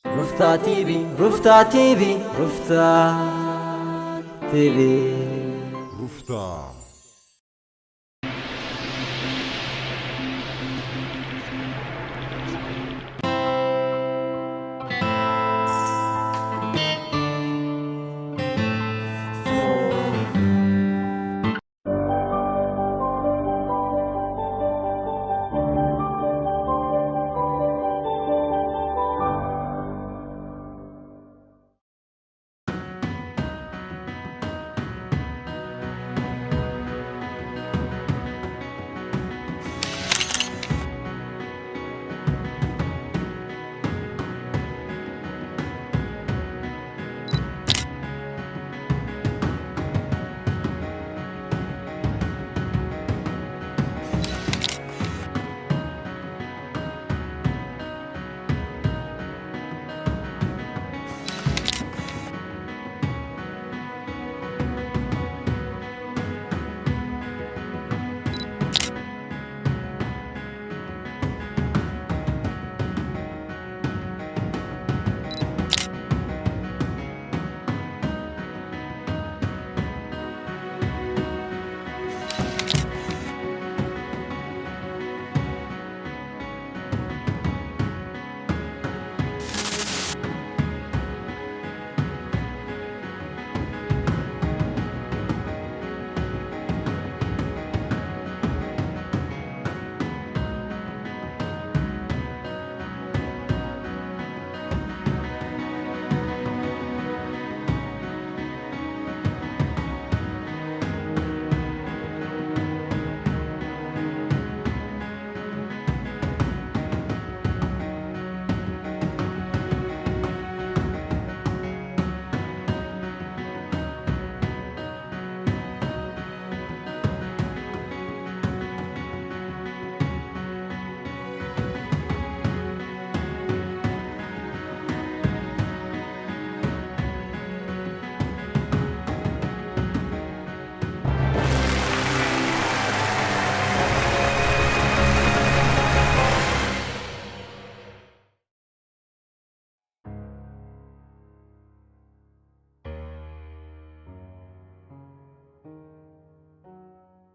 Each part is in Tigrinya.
ሩፍታ ቲቪ፣ ሩፍታ ቲቪ፣ ሩፍታ ቲቪ። ሩፍታ።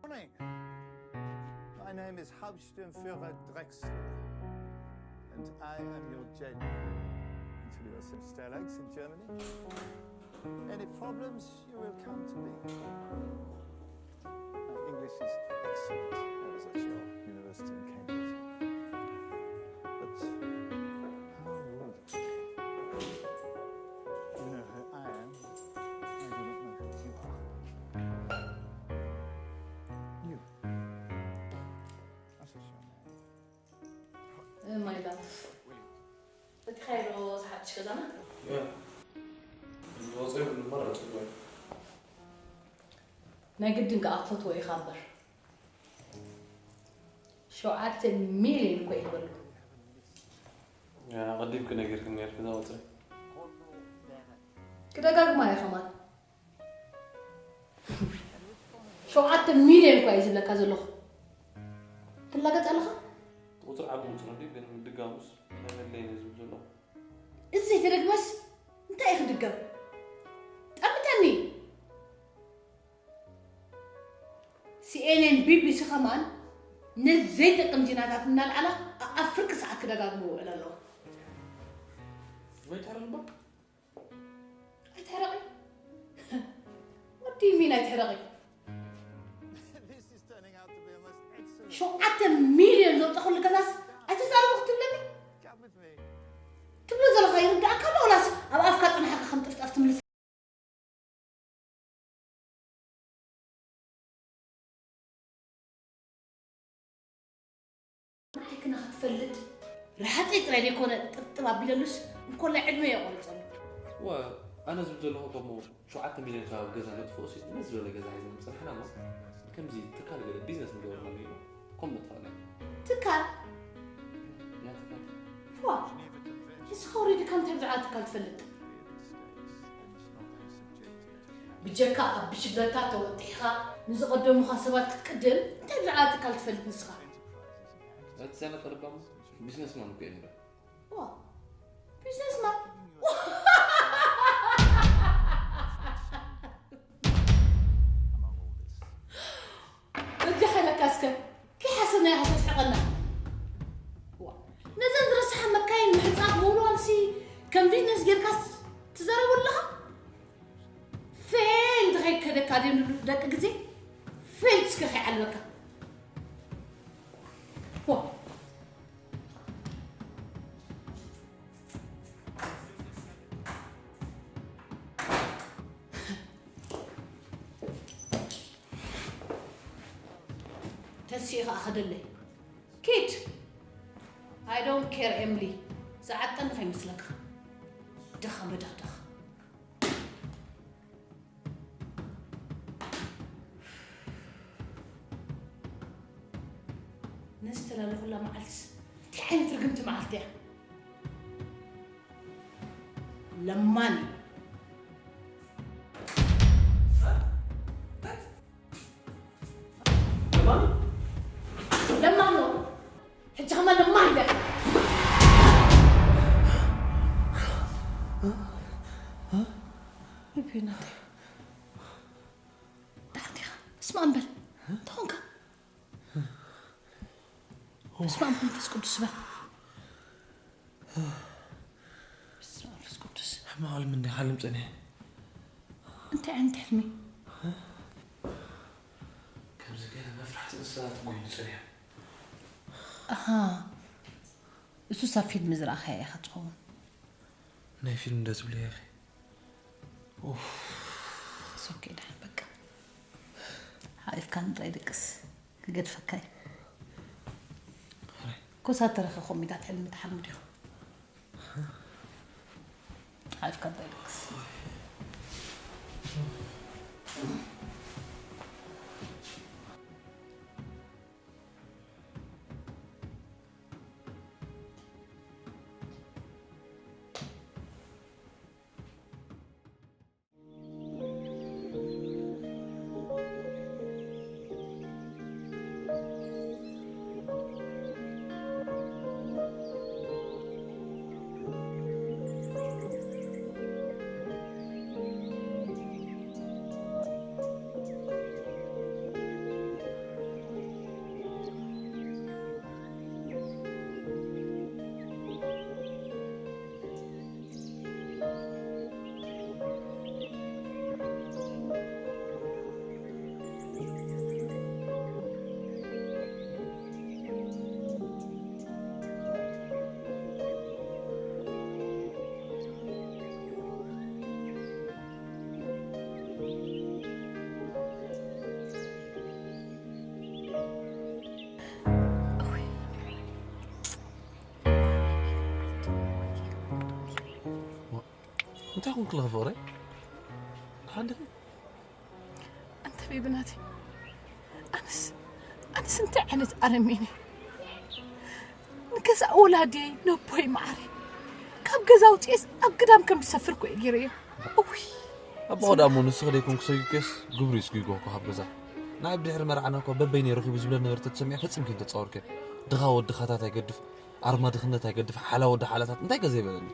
Morning. My name is Hauptsturmführer Drexler, and I am your general until you are sent to Stalag in Germany. Any problems, you will come to me. My English is excellent. I was at your university in Cambridge. But how rude. You know who I am. I do not know who you are. You. That's a shame. My love. በቲ ካይሮ ዝሓድሽ ገዛና? ወፂኦም ንመረፅ ወይ ናይ ግድን ከዓ ክትፈትዎ ኢኻ እምበር። ሸውዓተ ሚልዮን እኮ ይበሉ። ኣቐዲምኪ ነጊርክኒ ነርኪ እዛ ቁፅሪ። ክደጋግማ እየ ከማን። ሸውዓተ ሚልዮን እኮ እየ ዝብለካ ዘለኹ። ትላገፅ ኣለኻ? ቁፅሪ ዓቢ ቁፅሪ እንዲ ግን ምድጋሙስ ናይ መድለይን ዝብል ዘሎ። እዚ ዘይተደግመስ እንታይ እዩ ክድገም? ጠምተኒ። ሲኤንኤን ቢቢሲ ከማን ነዚ ዘይጠቅም ዜናታት እናልዓላ ኣብ ፍርቂ ሰዓት ክደጋግሙ ይውዕል ኣለዎ። ወይ ተረልባ? ኣይትሕረቒ። What do you mean ኣይትሕረቒ? ሸውዓተ ሚልዮን ዘውፀኹሉ ገዛስ ኣይትዛረቡ ክትብለኒ? ትብሎ ዘለኻ ይርድኣካ ኣሎ ወላስ ኣብ ኣፍካ ጸኒሓካ ከም ጥፍጣፍ ትምልስ? ንዓይ ክና ክትፈልጥ ረሃፀይ ጥራይ ዘይኮነ ጥብጥብ ኣቢለሉስ እንኮላይ ዕድመ የቆርፀሉ። ዋ ኣነ ዝብል ዘለኹ ከሞ ሸውዓተ ሚልዮን ካብ ገዛ ነጥፍኦ ሲ ነዚ ዝበለ ገዛ ሒዘ ምፅናሕና እሞ ከምዚ ትካል ገለ ቢዝነስ ንገብረሉ እዩ። ከም መጥፋእና ትካል ያ ትካል ዋ ንስኻ ወሪድካ እንታይ ብዛዕባ ትካል ትፈልጥ? ብጀካ ኣብ ብሽግለታ ተወጢሕኻ ንዝቐደሙኻ ሰባት ክትቅድም እንታይ ብዛዕባ ትካል ትፈልጥ ንስኻ? እቲ ሰነፍ ልባም ቢዝነስማን እኮ እየ ነይረ። ዋ ቢዝነስማን ቢዝነስ ጌርካስ ትዛረቡ ኣለኻ? ፌል እንተኸይከደካ ድዮም ደቂ ግዜ? ፌል እስከ ከይዓልበካ። ዋ። ተንስኢ ኸዓ ኸደለይ። ኪድ። I don't care ኤምሊ። ዝዓጠኒ ኸይመስለካ። ድኻ መደኽደኽ። ነዚ ተላለኹላ መዓልትስ እንታይ ዓይነት ርግምቲ መዓልቲ እያ? ለማኒ። ለማኒ? ለማኒ። ሕጂ ኸማን ለማኒ ኢለ። ልቢ ናተይ። ደሓን ዲኻ? እስማዕ እምበር። እንታይ ኾንካ? በስመ ኣብ መንፈስ ቅዱስ በል። በስመ ኣብ መንፈስ ቅዱስ። ሕማቕ ሕልሚ እንደ ሓልም ጸኒሐ። እንታይ ዓይነት ሕልሚ? ከምዚ ገለ መፍራሕቲ እንስሳታት ኮይኑ ጸኒሑ። ኣሃ። እሱስ ኣብ ፊልም ዝረኣኻያ ኢኻ ትኸውን። ናይ ፊልም እንደ ትብልያ ኢኺ። ኡፍ። It's okay፣ ደሓን በቃ። ሓሊፍካኒ ጥራይ ደቅስ። ክገድፈካ እዩ። ኮሳተረ ኸ ኮሚታት ሕልሚ ትሓልሙ ዲኹም? ሓሊፍካ እንታይ ደቅስ? እንታይ ኾንክ ለኸ ፍቕረይ? ደሓን ዲኺ? ኣንተ ቤቢ ናተይ፣ ኣነስ፣ ኣነስ እንታይ ዓይነት ኣረሜን እየ? ንገዛእ ወላዲየይ ነቦይ መዓረይ ካብ ገዛ ኣውፅኤስ ኣብ ግዳም ከም ዝሰፍር እኮ እየ ገይረዮ። እውይ። ኣቦ ደኣ እሞ ንስኺ ደይኮንኩ ሰጊድክዮስ ግብሩ እዩ ስጒጉ እኮ ካብ ገዛ። ንዓይ ብድሕሪ መርዓና እኮ በበይነይ ረኺቡ ዝብለኒ ነበረ ተትሰሚዐ ፈጺምኪ እንተጻወርክዮ። ድኻ ወዲ ኻታት ኣይገድፍ፣ ኣርማ ድኽነት ኣይገድፍ፣ ሓላ ወዲ ሓላታት እንታይ ከ ዘይበለኒ።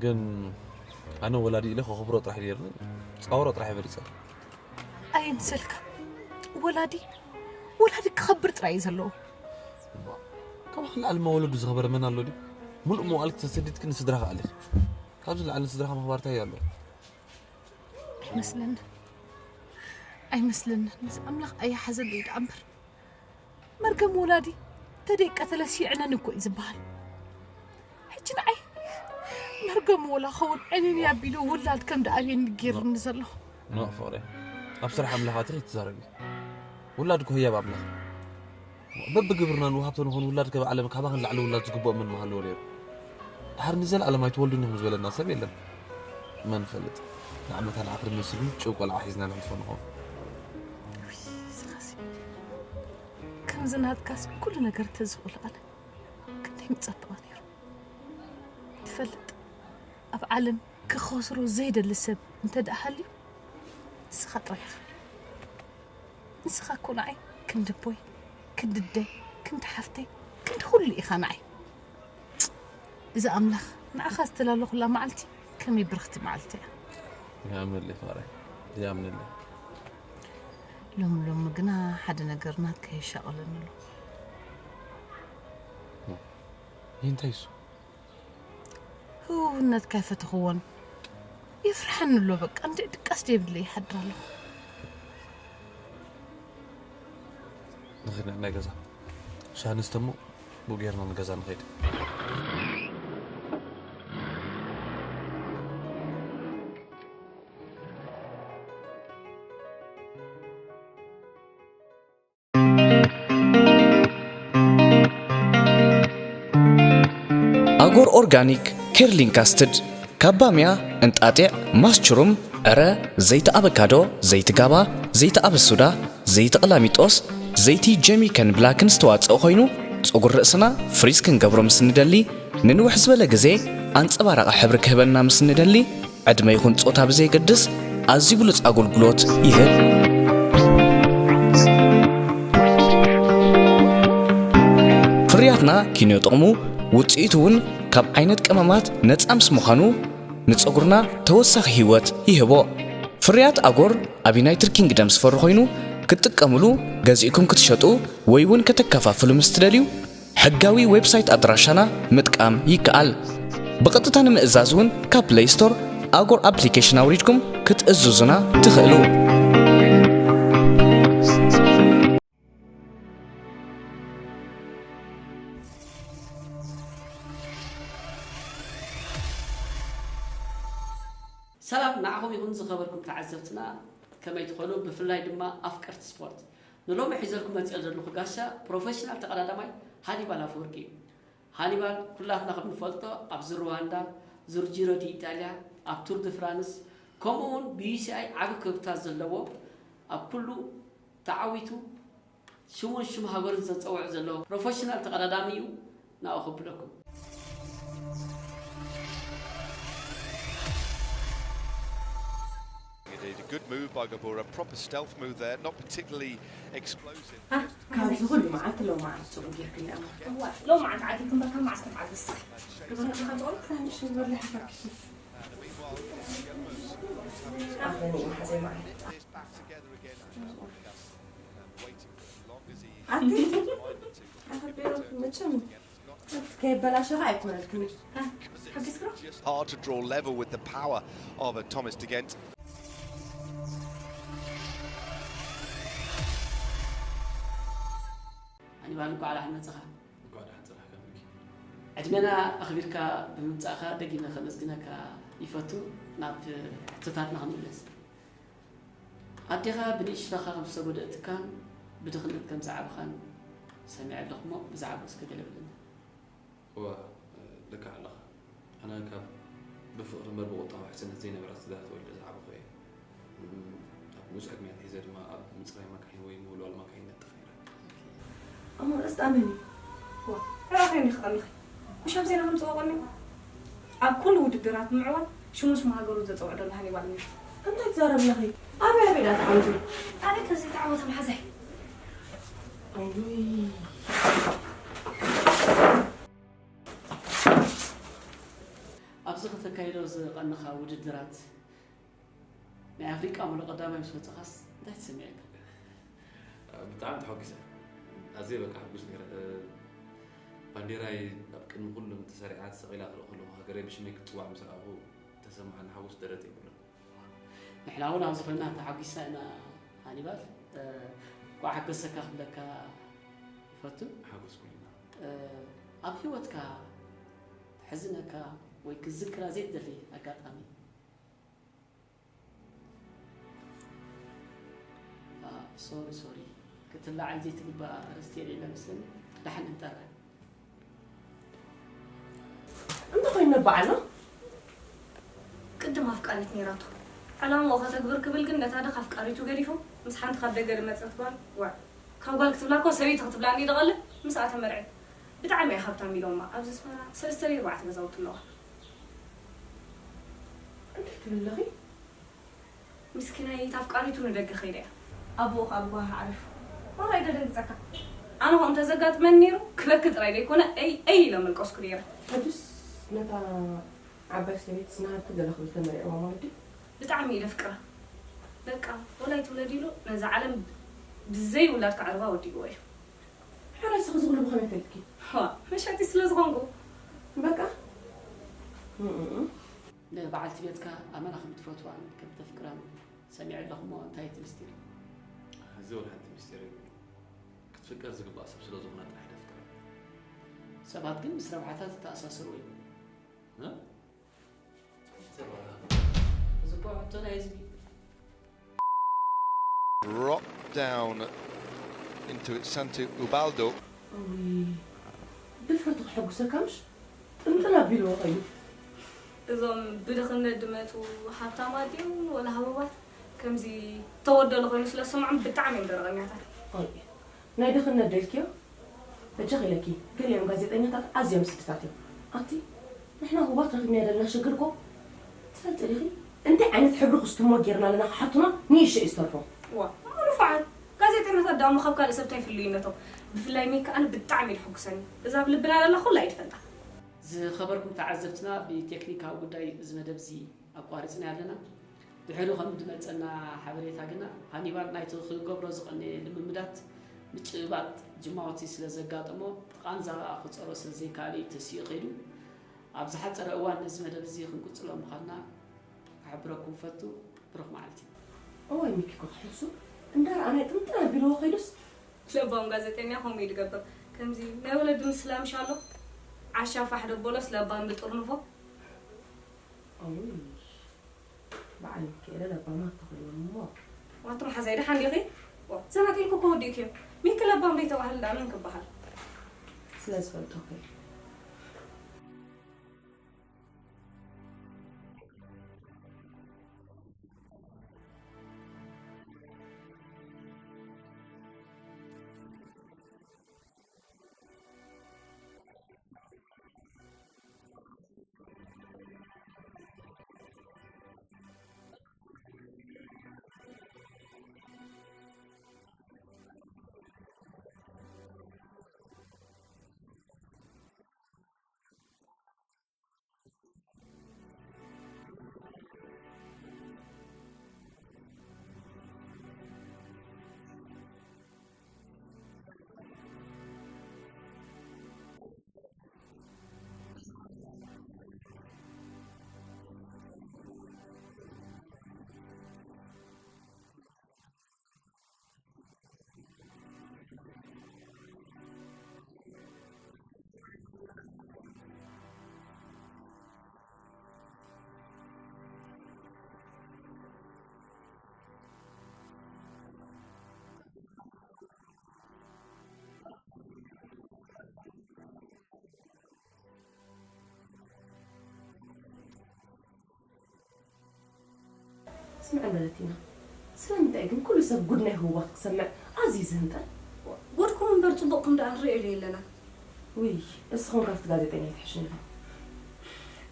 ግን ኣነ ወላዲ ኢለ ከኽብሮ ጥራሕ ነይርኒ፣ ጻወሮ ጥራሕ ይበልጸ። ኣየምሰልካ። ወላዲ፣ ወላዲ ክኸብር ጥራይ እዩ ዘለዎ። እባ፣ ካባኺ ንላዕሊ መወለዱ ዝኸበረ መን ኣሎ ድዩ? ሙሉእ መዋእልኪ ተሰዲድኪ ንስድራኺ ኣለኺ። ካብዚ ንላዕሊ ንስድራኻ ምኽባር እንታይ ኣሎ? ኣይመስለንን። ኣይመስለንን። ምስ ኣምላኽ ኣየሓዘሉ እዩ ደኣ እምበር። መርገም ወላዲ ተደይቀተለስ ይዕነን እኮ እዩ ዝበሃል። ሕጂ ንዓይ መርገም ወላ ኸውን ዕንይንይ ኣቢሉ ውላድ ከም ደኣብየኒ ገይሩኒ ዘሎ። ኖእ ፍቕረይ፣ ኣብ ስራሕ ኣምላኽ ኣቲኺ ኣይትዛረቢ። ውላድ እኮ ህያብ ኣምላኽ። በብግብርና ንውሃብቶ ንኾኑ ውላድ ከብ ዓለም ካባኽን ላዕሊ ውላድ ዝግብኦ መን ምሃለዎ ነይሩ? ድሓር ንዘለኣለም ኣይትወልዱን ኢኹም ዝበለና ሰብ የለን። መን ይፈልጥ? ንዓመታ ንዓኽሪ መስሉ ጭው ቆልዓ ሒዝና ነሕልፎ ንኸውን። ውይ፣ ስኻሲ ከምዚ ናትካስ ኩሉ ነገር ተዝኽእሉ ኣነ ክንደይ ምጸበቐ ነይሩ። ትፈልጥ፣ ኣብ ዓለም ክኸስሮ ዘይደሊ ሰብ እንተ ደኣ ሃልዩ፣ ንስኻ ጥራይ ኢኻ። ንስኻ እኮ ንዓይ ክንዲ ኣቦይ፣ ክንዲ ኣደይ፣ ክንዲ ሓፍተይ፣ ክንዲ ኩሉ ኢኻ ንዓይ። እዚ ኣምላኽ ንዓኻ ዝተላለኹላ መዓልቲ ከመይ ብርኽቲ መዓልቲ እያ። ይኣምነለይ ፍቕረይ፣ ይኣምነለይ። ሎሚ ሎሚ ግና ሓደ ነገር ናትካ የሻቕለኒ ኣሎ። ይህ እንታይ እሱ? ህውውነትካ ኣይፈተኽዎን። የፍርሐኒ ኣሎ በቃ። እንድዒ ድቃስ ደይብለይ ይሓድር ኣለኹ። ንኺድ ናይ ገዛ ሻሂ ንስተ እሞ ብኡ ጌርና ንገዛ ንኸይድ። ኣጎር ኦርጋኒክ ኬርሊንካስትድ ካብ ባምያ፣ እንጣጢዕ፣ ማስችሩም፣ ዕረ፣ ዘይቲ ኣበካዶ፣ ዘይቲ ጋባ፣ ዘይቲ ኣበሱዳ፣ ዘይቲ ቅላሚጦስ፣ ዘይቲ ጀሚከን ብላክን ዝተዋፀኦ ኮይኑ ፀጉሪ ርእስና ፍሪዝ ክንገብሮ ምስ እንደሊ፣ ንንውሕ ዝበለ ግዜ ኣንፀባራቒ ሕብሪ ክህበና ምስ እንደሊ፣ ዕድመ ይኹን ጾታ ብዘየገድስ ኣዝዩ ብሉጽ ኣገልግሎት ይህብ። ፍርያትና ኪንዮ ጥቕሙ ውጽኢቱ እውን ካብ ዓይነት ቀመማት ነጻ ምስ ምዃኑ ንጸጉርና ተወሳኺ ህይወት ይህቦ። ፍርያት ኣጎር ኣብ ዩናይትድ ኪንግደም ዝፈሪ ኮይኑ ክትጥቀምሉ ገዚእኩም ክትሸጡ ወይ እውን ከተከፋፍሉ ምስ ትደልዩ ሕጋዊ ዌብሳይት ኣድራሻና ምጥቃም ይከኣል። ብቐጥታ ንምእዛዝ እውን ካብ ፕለይ ስቶር ኣጎር ኣፕሊኬሽን ኣውሪድኩም ክትእዝዙና ትኽእሉ። ሰላም ንዓኹም ይኹን ዝኸበርኩም ተዓዘብትና ከመይ ትኾኑ፣ ብፍላይ ድማ ኣፍቀርቲ ስፖርት። ንሎሚ ሒዘልኩም መፂኦ ዘለኹ ጋሻ ፕሮፌሽናል ተቐዳዳማይ ሃኒባል ኣፈወርቂ እዩ። ሃኒባል ኩላትና ከም ንፈልጦ ኣብዚ ሩዋንዳ፣ ዙር ጂሮ ዲ ኢጣልያ፣ ኣብ ቱር ድ ፍራንስ ከምኡ እውን ብዩሲኣይ ዓቢ ክብርታት ዘለዎ ኣብ ኩሉ ተዓዊቱ ሽሙን ሽም ሃገሩን ዘፀውዕ ዘሎ ፕሮፌሽናል ተቐዳዳሚ እዩ። ናብኡ ከብለኩም። Indeed, a good move by Gabor, a proper stealth move there, not particularly explosive. ካብዚ ኩሉ መዓልቲ ሎመዓንቲ ጽቡቕ ጌርክኒ ኣማ። እዋ ሎመዓንቲ ዓዲልኪ እምበር ካብ መዓስ ክትዓግሲ? ግብርና ካብ ጾም ትናንሽ ዝበልሕ ፈርክሽ። ኣኽኒ መሓዘይ መዓይ። ኣቲ ኣኸቢሩ መቸም ከይበላሸኻ ኣይኮነልክን። ሓጊዝክሮ? Hard to draw level with the power of a Thomas De Gendt. ሃኒባል እንኳዕ ደሓን መጻኻ። እንኳዕ ደሓን ጸናሕካ ሚኪ። ዕድመና ኣኽቢርካ ብምምጻእካ ደጊመ ከመስግነካ ይፈቱ። ናብ ሕቶታትና ክንምለስ። ኣዴኻ ብንእሽቶኻ ከም ዝተጎድኣትካን ብድኽነት ከም ዝዓበኻን ሰሚዐ ኣለኹ እሞ ብዛዕባኡ እስከ ገለ በለና። እዋ ልክዕ ኣለኻ። ኣነ ካብ ብፍቕሪ እምበር ብቑጣ ውሕስነት ዘይነበራ ስድራ ተወሊደ ዝዓበኹ እየ። ኣብ ንኡስ ዕድመ ኣትሒዘ ድማ ኣብ ምጽራይ መካይን ወይ ምውልዋል መካይን ነጥፍ ነይረ። ኣሞ እስጣመኒ ዋ ራኸይ እንዲኽ ቀኒኺ ምሽ ኣብ ዜና ከምፅኦ ቀኒ ኣብ ኩሉ ውድድራት ምዕዋት ሽሙስ ማሃገሩ ዘፀውዕ ደሎ ሃኒባል ነይሩ። እንታይ ትዛረብ ኣለኺ? ኣበይ ኣበይ ዳ ተዓወቱ? ኣበይ ከዚ ተዓወተ መሓዛይ? ኣውይ ኣብዚ ከተካይዶ ዝቐንኻ ውድድራት ናይ ኣፍሪቃ ሙሉእ ቀዳማይ ምስ ወጻኻስ እንታይ ተሰሚዕካ? ብጣዕሚ ተሓጒሰ። ኣዝየ በቃ ሕጉስ ነይረ። ባንዴራይ ኣብ ቅድሚ ኩሎም ተሰሪዓ ተሰቒላ ክርኢ ከለኹ ሃገረይ ብሽመይ ክትጽዋዕ ምስ ረኣኹ ተሰማዓኒ ሓጎስ ደረት የብሉን። ንሕና እውን ኣብዚ ኮይና ተሓጒስና ኢና። ሃኒባል እንኳዕ ሓጎሰካ ክብለካ ይፈቱ። ሓጎስ ኩልና። ኣብ ህይወትካ ተሕዝነካ ወይ ክትዝክራ ዘይትደሊ ኣጋጣሚ? ሶሪ ሶሪ ክትለዓል ዘይትግባእ ኣርእስቲ የለ መስለኒ። ደሓን እንጠራ። እንታይ ኮይኑ ነባዓልና? ቅድም ኣፍቃሪት ነይራቶ። ዕላምኡ ከተግብር ክብል ግን ነታ ደኻ ኣፍቃሪቱ ገዲፉ ምስ ሓንቲ ካብ ደገ ዝመጸት ጓል ወዕ ካብ ጓል ክትብላ እኮ ሰበይቲ ክትብላኒ ይደቐለ ምስኣ ተመርዐ። ብጣዕሚ እያ ሃብታም ኢሎማ ኣብዚ ኣስመራ ሰለስተ ድዩ ኣርባዕተ ገዛውቲ ኣለዋ። እንታይ ትብል ኣለኺ? ምስኪናይ ኣፍቃሪቱ ንደገ ከይዳ እያ። ኣቦኡ ከኣ ብጓሂ ዓሪፉ። ዋላ ኣይደደንግጸካ። ኣነ ከምኡ እንተዘጋጥመኒ ነይሩ ክበኪ ጥራይ ዘይኮነ እይ እይ ኢለ መልቀስኩ ነይረ። ሕጅስ ነታ ዓባይ ሰበይትስ ንሃብቲ ገለ ክብል ተመሪዕዋ ማለት ድዩ? ብጣዕሚ ኢለ ኣፍቅራ። በቃ ወላ ኣይትውለድ ኢሉ ነዛ ዓለም ብዘይ ውላድ ከዕርባ ወዲእዎ እዩ። ሕራይ እስኺ እዚ ኩሉ ብኸመይ ፈሊጥኪ? ዋ መሻጢ ስለ ዝኾንኩ። በቃ እም፣ እም፣ እም። ንበዓልቲ ቤትካ ኣመና ከም ትፈትዋን ከም ተፍቅራን ሰሚዐ ኣለኹ እሞ እንታይ እቲ ምስጢር? እዚ ወላ ሓንቲ ምስጢር የብሉን። ክትፍቀር ዝግባእ ሰብ ስለ ዝኾነ ጥራሕ ደፍቅራ። ሰባት ግን ምስ ረብሓታት ዝተኣሳሰሩ እዮም። እ? እዚ እኮ ሕቶ ናይ ህዝቢ። Dropped down into Santo Ubaldo. እውይ፣ ድፍረቱ ከሐጉሰካ ምሽ? ጥንጥን ኣቢልዎ ኸይዱ። እዞም ብድኽነት ድመጹ ሃብታማት ድዮም ወላ ህቡባት ከምዚ ተወደሉ ኮይኑ ስለ ዝስምዖም ብጣዕሚ እዮም ደረቐኛታት። ኣይ፣ ናይ ድኽነት ደልክዮ? በጃኺ ኢለኪ፣ ገሊኦም ጋዜጠኛታት ኣዝዮም ስድታት እዮም። ኣቲ ንሕና ህቡባት ረኺብናዮ ዘለና ሽግር እኮ ትፈልጢ ዲኺ? እንታይ ዓይነት ሕብሪ ክስትሞ ጌርና ኣለና ክሓቱና ንእሽቶ እዩ ዝተርፎም። ዋ ንፉዓት ጋዜጠኛታት ደኣ እሞ ካብ ካልእ ሰብ እንታይ ፍልዩነቶም? ብፍላይ ሚካ ኣነ ብጣዕሚ እዩ ድሕጉሰኒ። እዛ ኣብ ልብና ዘላ ኩላ እዩ ድፈልጣ። ዝኸበርኩም ተዓዘብትና ብቴክኒካዊ ጉዳይ እዚ መደብ እዚ ኣቋሪፅና ኣለና። ድሕሪ ከም ድመፀና ሓበሬታ ግና ሃኒባል ናይቲ ክገብሮ ዝቐነየ ልምምዳት ምጭብባጥ ጅማውቲ ስለ ዘጋጠሞ ቃንዛ ክፀሮ ስለ ዘይከኣለ እዩ ተሲኡ ከይዱ። ኣብ ዝሓፀረ እዋን ነዚ መደብ እዚ ክንቅፅሎ ምዃንና ክሕብረኩም ፈቱ። ብሩኽ መዓልቲ። እዋይ ሚኪ እኮ ክሕሱ እንዳረኣናይ ጥምጥም ኣቢልዎ ከይዱስ። ለባም ጋዜጠኛ ከምኡ እዩ ዝገብር። ከምዚ ናይ ወለዲ ምስላ ምሽ ኣሎ ዓሻ ፋሕ ደበሎስ ለባም ብጥርንፎ። ኣውይ በዓል ሚካኤለ ለባማት ተኾይኖም እሞ። ዋትም ሓዛይ ደሓን ዲኺ? ዋ፣ ዘናጢልኩ እኮ ወዲእክዮ። ሚኪ ለባም ደይተባህለ ደኣ መን ክበሃል? ስለ ዝፈልጦ እኮ እዩ። ስምዒ በለቲና፣ ስለምንታይ ግን ኩሉ ሰብ ጉድ ናይ ህቡባት ክሰምዕ ኣዝዩ ዝህንጠል? ጉድኩም እምበር ጽቡቕኩም ደኣ ንርእየሉ የለና። ውይ እስኹም ካብቲ ጋዜጠኛ ኣይትሕሽን ኢኹም።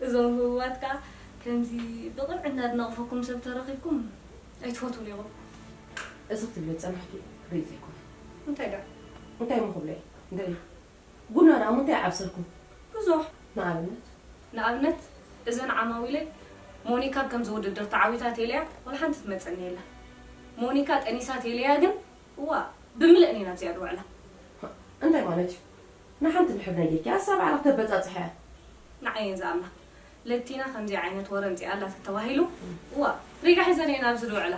እዞም ህቡባት ከኣ ከምዚ ብቕንዕና ድነቕፈኩም ሰብ ተረኺብኩም ኣይትፈትዉን ኢኹም። እዚ ክትብሊ ዝጸናሕኪ ርእዩ ዘይኮነ። እንታይ ደኣ? እንታይ እሞ ክብሎ እየ? ንገሪ። ጉድና ደኣ እሞ እንታይ ይዓብሰልኩም? ብዙሕ። ንኣብነት? ንኣብነት እዘን ዓማዊለይ ሞኒካ ኣብ ከምዚ ውድድር ተዓዊታ ተይለያ ዋላ ሓንቲ ትመጸኒ የላ። ሞኒካ ጠኒሳ ተይለያ ግን እዋ ብምልእን ኢና ኣብዚኣ ድውዕላ። እንታይ ማለት እዩ? ንሓንቲ ምሕብ ነጊርኪ ኣሳ ባዕላ ክተበጻጽሐ እያ። ንዓየን ዝኣምና ለቲና ከምዚ ዓይነት ወረ ኣምጺኣ ኣላ ተተባሂሉ እዋ ሪጋ ሒዘን እየን ኣብዚ ድውዕላ።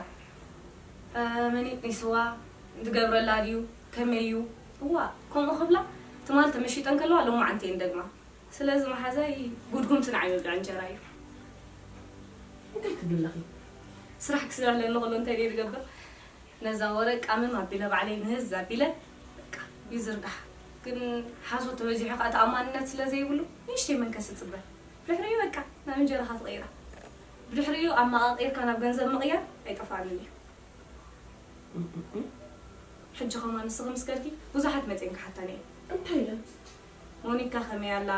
መን ይጥኒስዋ? ዝገብረላ ድዩ? ከመይ እዩ? እዋ ከምኡ ክብላ ትማል ተመሺጠን ከለዋ ሎማዓንቲ እየን ደግማ። ስለዚ መሓዛይ ጉድጉምቲ ንዓይ መብልዒ እንጀራ እዩ። እንታይ ትብሊ ኣለኺ? ስራሕ ክስእን ኣለኒ ከሎ እንታይ ድየ ዝገብር? ነዛ ወረ ቃምም ኣቢለ ባዕለይ ንህዝ ኣቢለ በቃ ይዝርጋሕ። ግን ሓሶት ተበዚሑ ከዓ ተኣማንነት ስለ ዘይብሉ ንእሽተይ መንከስ እፅበ። ብድሕሪኡ በቃ ናብ እንጀራኻ ትቕይራ። ብድሕሪኡ ኣመቓቒርካ ናብ ገንዘብ ምቕያር ኣይጠፍኣንን እዩ። ሕጂ ከማን ንስኺ ምስ ከድኪ ብዙሓት መፅየን ክሓታኒ እየን። እንታይ ኢለን? ሞኒካ ከመይ ኣላ?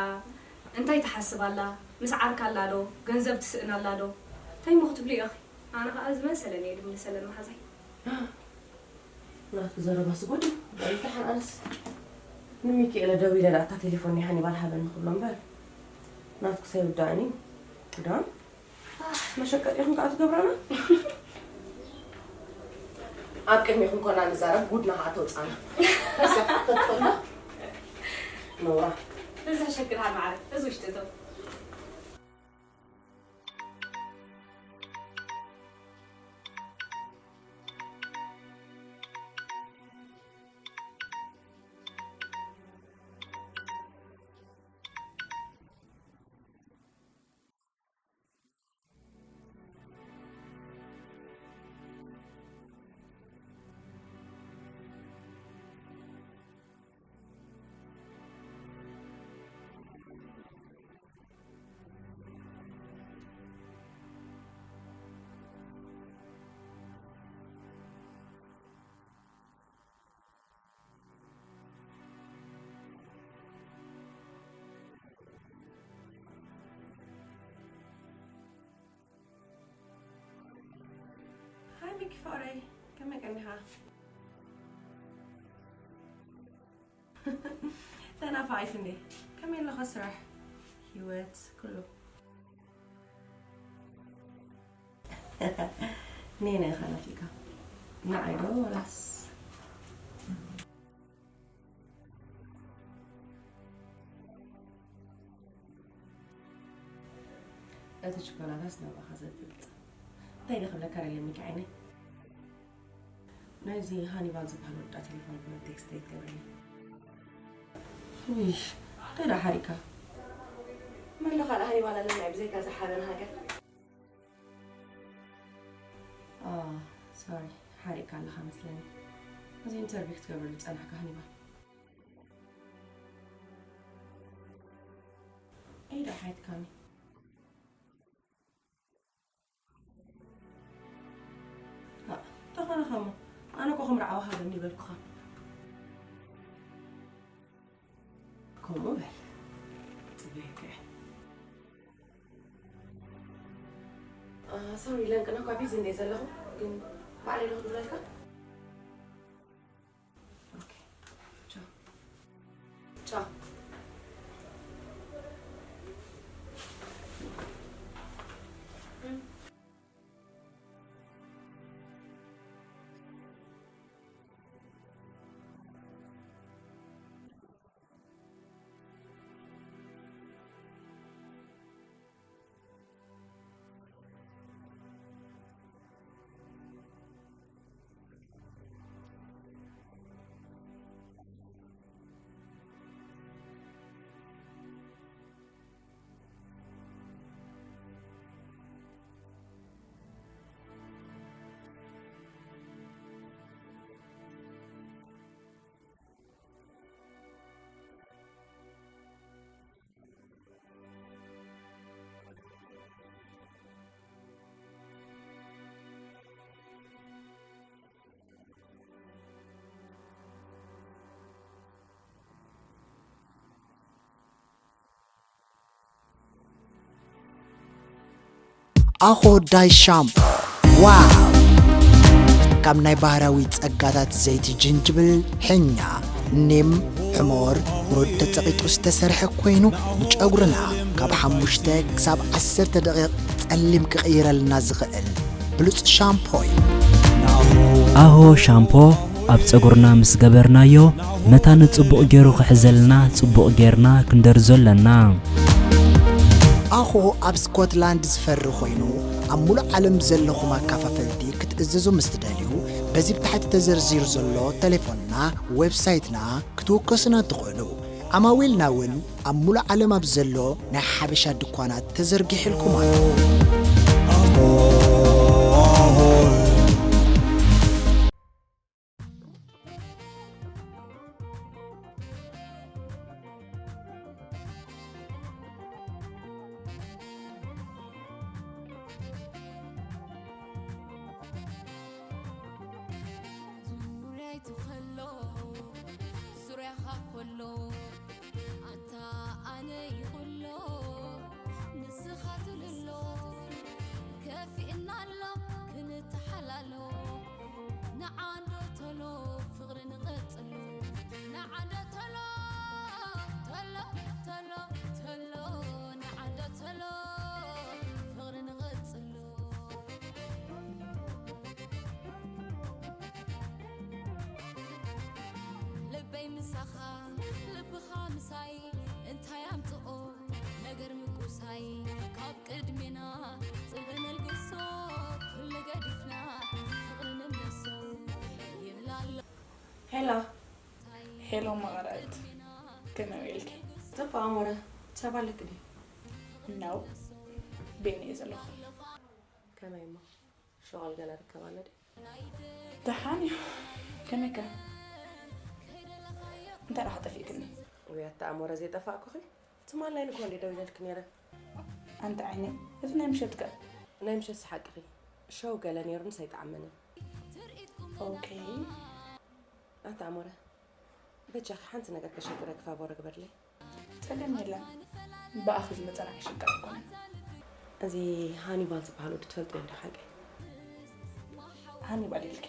እንታይ ትሓስብ ኣላ? ምስ ዓርካ ኣላ ዶ? ገንዘብ ትስእን ኣላ ዶ? እንታይ እሞ ክትብሊ ኢኺ? ኣነ ኸኣ ዝመሰለኒ እየ ድምልሰለን መሓዛይ። ናትኪ ዘረባ ስጎዲ በልተሓን ኣነስ ንሚኪኤለ ደዊለ ዳእታ ቴሌፎን ናይ ሃኒባል ሃበኒ ክብሎ እምበር ናትኩስ ኣይውዳእን እዩ። ግዳም መሸቀጢኹም ከዓ ትገብረና። ኣብ ቅድሚኹም ኮና ንዛረብ ጉድና ከዓ ተውፃና። ተስፋ ክትፈትፈላ ነውራ። እዚ ሕሸግርሃ ማዕረ እዚ ውሽጢ እቶም ፍቕረይ፣ ከመይ ቀኒኻ? ተናፋቒት እንዴ? ከመይ ኣለኻ ስራሕ? ህይወት፣ ኩሉ? ነየናይ ኢኻ ናፊቕካ? ንዓይ ዶ ዋላስ? እቲ ችኮላታስ ናባኻ ዘብልጥ። እንታይ ዶ ክብለካ ደልየ ሚኪ ዓይነይ? ናይዚ ሃኒባል ዝበሃል ወዳ ቴሌፎን ብሎ ቴክስት ኣይትገብረኒ። ውይ፣ እንታይ ደኣ ሓሪካ? መን ዶ ካልእ ሃኒባል ኣለና እዩ ብዘይካ እዛ ሓበን ሃገር? ኦ፣ ሶሪ፣ ሓሪቕካ ኣለኻ መስለኒ። እዚ ኢንተርቪው ክትገብረሉ ዝጸናሕካ ሃኒባል። ኣይ ደኣ ሓይትካኒ። ኣ፣ ተኾነ ኸሞ፣ ኣነ እኮ ከም ርዓዊ ሃበኒ በልኩኻ። ከምኡ በል። ጽበየካ እየ። ኣ፣ ሶሪ፣ ለንቅና እኳ ቢዚ እንደ ዘለኹ፣ ግን ባዕለይ ዶ ክድውለልካ? ኦኬ። ቻው። ቻው። ኣኾ ዳይ ሻምፖ፣ ዋው! ካብ ናይ ባህራዊ ጸጋታት ዘይቲ ጅንጅብል፣ ሕኛ፣ ኒም፣ ሕሞር፣ ሩድ ተጸቒጡ ዝተሰርሐ ኮይኑ፣ ንጨጉርና ካብ ሓሙሽተ ክሳብ ዓሰርተ ደቂቕ ጸሊም ክቕይረልና ዝኽእል ብሉጽ ሻምፖ እዩ። ኣሆ ሻምፖ ኣብ ጸጉርና ምስ ገበርናዮ፣ መታን ጽቡቕ ገይሩ ክሕዘልና ጽቡቕ ጌርና ክንደርዞ ኣለና። ኣኾ ኣብ ስኮትላንድ ዝፈሪ ኮይኑ፣ ኣብ ሙሉእ ዓለም ዘለኹም ኣካፋፈልቲ ክትእዘዙ ምስ ትደልዩ፣ በዚ ብታሕቲ ተዘርዚሩ ዘሎ ተሌፎንና፣ ዌብሳይትና ክትውከሱና ትኽእሉ። ዓማዊልና እውን ኣብ ሙሉእ ዓለም ኣብ ዘሎ ናይ ሓበሻ ድኳናት ተዘርጊሕልኩም ኣሎ። ዙርያይ ትኸሎ፣ ዙርያኻ ከሎ፣ ኣታ ኣነ ይኹሎ፣ ንስኻ ትልሎ፣ ከፊእና ኣሎ ክንተሓላሎ፣ ንዓዶ ተሎ ፍቕሪ ንቐጽሎ፣ ንዓዶ ተሎ፣ ተሎ፣ ተሎ፣ ተሎ፣ ንዓዶ ተሎ ፍቕሪ ንቐጽሎ። ልበይ ምሳኻ፣ ልብኻ ምሳይ፣ እንታይ ኣምጽኦ ነገር ምቁሳይ? ካብ ቅድሜና ጽልኢ ነልግሶ፣ ኩሉ ገዲፍና ፍቕሪ ንምለሶ ይብላ ኣሎ። ሄሎ። ሄሎ መቐረት፣ ከመይ ውዒልኪ? ጽቡቕ ኣሞረ፣ ሰብ ኣለኪ ድዩ? ነው፣ ቤት እየ ዘለኹ። ከመይ እሞ? ሸቐል ገለ ርከብ ኣሎ ድዩ? ደሓን እዩ። ከመይ ከ? እንታይ ደኣ ጠፊእክኒ? ውይ ኣታ ኣሞረ ዘይጠፋእኩኺ። ትማል ናይ ንግሆ እንድየ ደዊለልኪ ነይረ። ኣንቲ ዓይነይ፣ እቲ ናይ ምሸት ከ? ናይ ምሸትስ ሓቅኺ። ሸው ገለ ነይሩንስ ኣይጠዓመንን። ኦኬ። ኣታ ኣሞረ፣ በጃኺ ሓንቲ ነገር ከሸግረኪ ፋቮር ግበርለይ። ጸገም የለን። ብኣኺ ዝመጸና ኣይሽግር ኣይኮነን። እዚ ሃኒባል ዝበሃል ወዲ ትፈልጥዮ እንዶ ሓቂ? ሃኒ ባዲልኪ።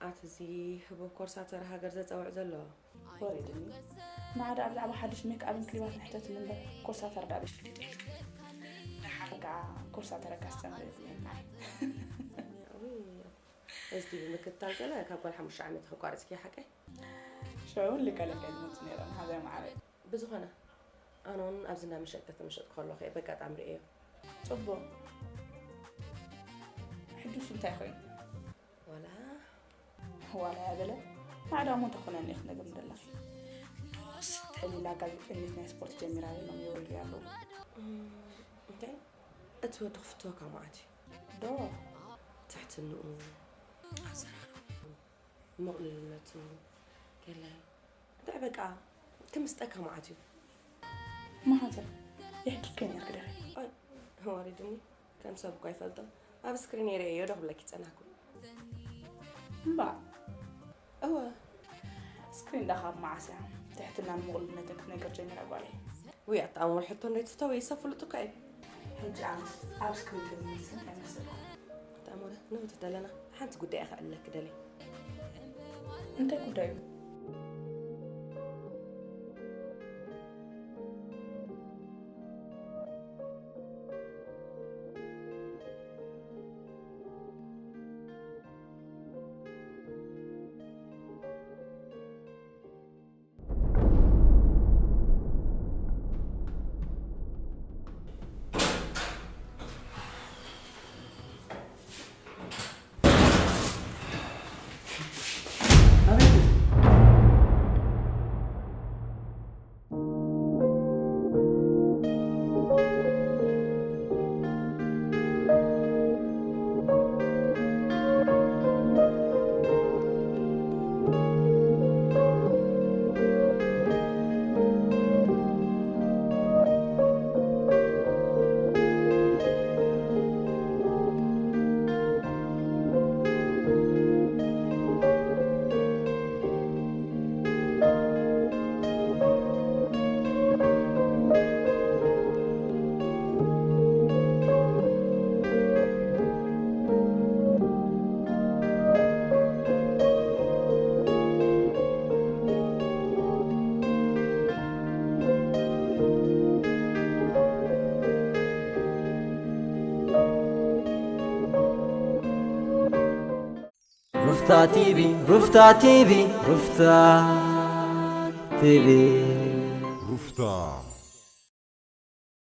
ኣቲ እዚ ህቡብ ኮርሳተር ሃገር ዘጸውዕ ዘሎ ወሪድኒ። ንዓዳ ብዛዕባ ሓድሽ ሜክ ኣፕን ክሊባትን ሕተትኒ እምበር ኮርሳተር ዳ ብፍልጥ ኢልኪ። ደሓር ከኣ ኮርሳተር ኣጋስተምር ይብለና። እዚ ብምክትታል ገለ ካብ ጓል ሓሙሽተ ዓመት ከቋርጽኪ ሓቀይ? ሽዑ እውን ልቀለቀ ዝመፁ ነይሮም። ሃዛ ማዕረ ብዝኾነ ኣነ እውን ኣብዚ እንዳ መሸጢ ተመሸጥኩ ከለኹ እየ በጋጣሚ ርእየዮ። ፅቡቕ። ሕዱስ እንታይ ኮይኑ? ዋላ ዋላ ያበለ ማዕዳ እሞ እንተኾነ እኒኽ ነገር ምደላኺ ዶስ ተሊላ ጋዜጠኝነት ናይ ስፖርት ጀሚራ ኢሎም የውርዩ ኣለዉ። እንታይ እቲ ወዲ ክፍትወካ መዓት እዩ። ዶ ትሕትንኡ ኣዘራርቡ ምቕልልነቱ ገለ እንታይ በቃ ክምስጠካ መዓት እዩ። ማሃዘር የሕኪከን እያ ክደኸ ኣይ ወሪድኒ ከም ሰብ እኳ ይፈልጦ ኣብ ስክሪን የርእዮ ዶ ክብለኪ ጸናኩ እምባ እወ ስክሪን ዳኻ መዓስ እያ ትሕትናን ምቕሉልነትን ክትነገር ጀሚራ ጓለይ። ውይ ኣተኣምር ሕቶ እንዶ ይትፍተው ይሰብ ፍሉጥ እኳ እዩ። ሕጂ ኣነስ ኣብ ስክሪን ተዝምልስ እንታይ መሰልኩ? ኣተኣምር ንህውት ደለና ሓንቲ ጉዳይ እየ ከዕልለኪ ደልየ። እንታይ ጉዳዩ? ሩፍታ ቲቪ ሩፍታ ቲቪ ሩፍታ ቲቪ